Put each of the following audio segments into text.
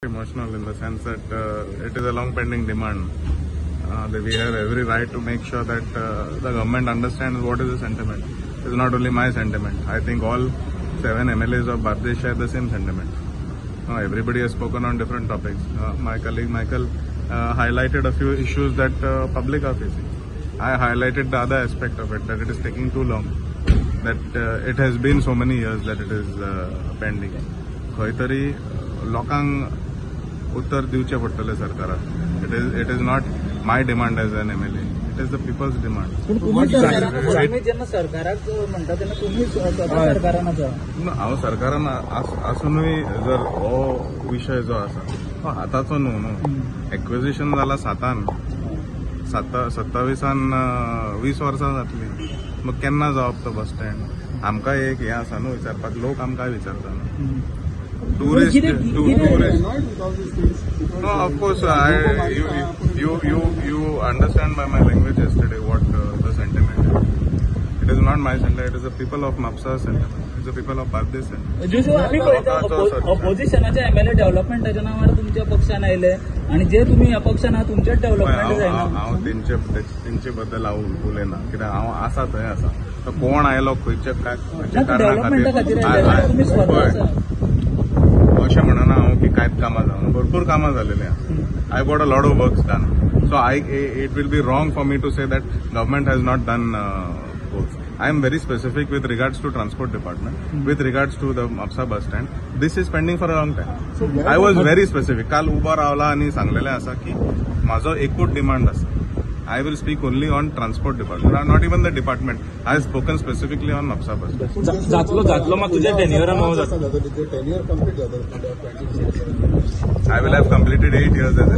Emotional in the sense that it is a long pending demand. That we have every right to make sure that the government understands what is the sentiment. It's not only my sentiment. I think all 7 MLAs of Bardez share the same sentiment. Everybody has spoken on different topics. My colleague Michael highlighted a few issues that public are facing. I highlighted the other aspect of it, that it is taking too long, that it has been so many years that it is pending. खंय तरी लोकांक उत्तर दिवचें पडटलें सरकाराक. It is not my demand as an MLA. It is the people's demand. तुम्ही जेन्ना सरकाराक म्हणटा तेन्ना तुम्ही स्वतः सरकारान आसा. हांव सरकारान आसुनूय जर हो विशय जो आसा तो आतांचो न्हू न्हू. एक्विजिशन जाला 7 27 20 वर्सां जातली. मग केन्ना जावप तो बस स्टँड? आमकां एक हें आसा न्हू विचारपाक, लोक आमकां विचारता न्हू. Tourist. No, of course, you understand by my language yesterday what the sentiment is. It is not my sentiment, it is the people of Mapsa sentiment. It is the people of Bardez sentiment. आमी पळयता ऑपोजिशनाचे MLA डेव्हलपमेंटाच्या नांवार तुमच्या पक्षान आयले आनी जे तुमी ह्या पक्षान आहा तुमचेच डेव्हलपमेंट जायना. हांव तेंचे बद्दल हांव उलयना, कित्याक हांव आसा थंय आसा. तो कोण आयलो खंयच्या काय डेव्हलपमेंटा खातीर आयले तुमी स्वता आसा. अशें म्हणना हांव की कांयच कामां जावना, भरपूर कामां जालेलीं आसा. I got a lot of works done. So it will be wrong for me to say that government has not done works. I am very specific with regards to transport department, with regards to the Mapsa bus stand. This is pending for a long time. So I was very specific. काल उबो रावला आनी सांगलेलें आसा की म्हाजो एकूच demand आसा. I will speak only on transport department, not even the department. I have spoken specifically on Mapsa bus. जातलो मात तुझ्या टेन्युअरान टेन्युअर कंप्लीट जातलो. I will have completed 8 years as a.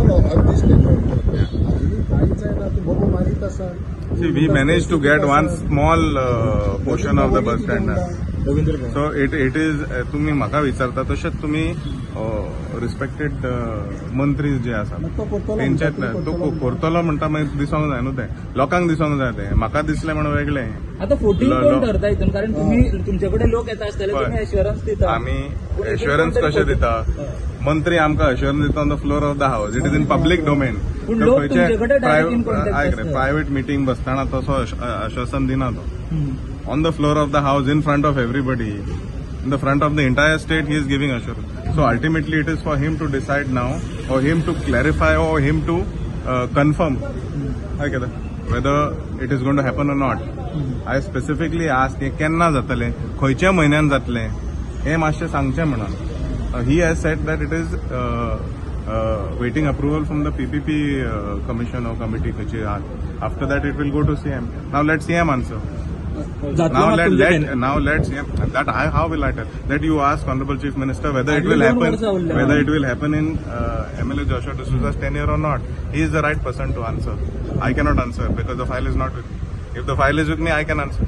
See, we managed to get one small portion of the bus stand. So it is तुम्ही म्हाका विचारता तशेंच तुम्ही respected मंत्री जे आसा तेंच्यात तो करतलो म्हणटा मागीर दिसोंक जाय न्हू तें, लोकांक दिसोंक जाय तें. म्हाका दिसलें म्हणून वेगळें. आतां फोटींग कोण धरता हितून? कारण तुम्ही तुमचे कडेन लोक येता आसतले, तुमी एश्युरन्स दिता. आमी एश्युरन्स कशें दिता? मंत्री आमकां एश्युरन्स दिता on the floor of the house. It is in public domain. Private meeting बसतना तसो आश्वासन दिना तो. On the floor of the house, in front of everybody, in the front of the entire state, he is giving assurance. So ultimately it is for him to decide now, or him to clarify, or him to confirm whether it is going to happen or not. I specifically asked, हे केन्ना जातलें, खंयच्या म्हयन्यान जातलें, हें मातशें सांगचें म्हणून. He has said that it is waiting approval from the PPP commission or committee. After that it will go to CM. Now let CM answer. Now let CM, that I, how will I tell? That you ask Honorable Chief Minister whether it will happen, whether it will happen in MLA Joshua D'Souza's tenure or not. He is the right person to answer. I cannot answer because the file is not with me. If the file is with me, I can answer.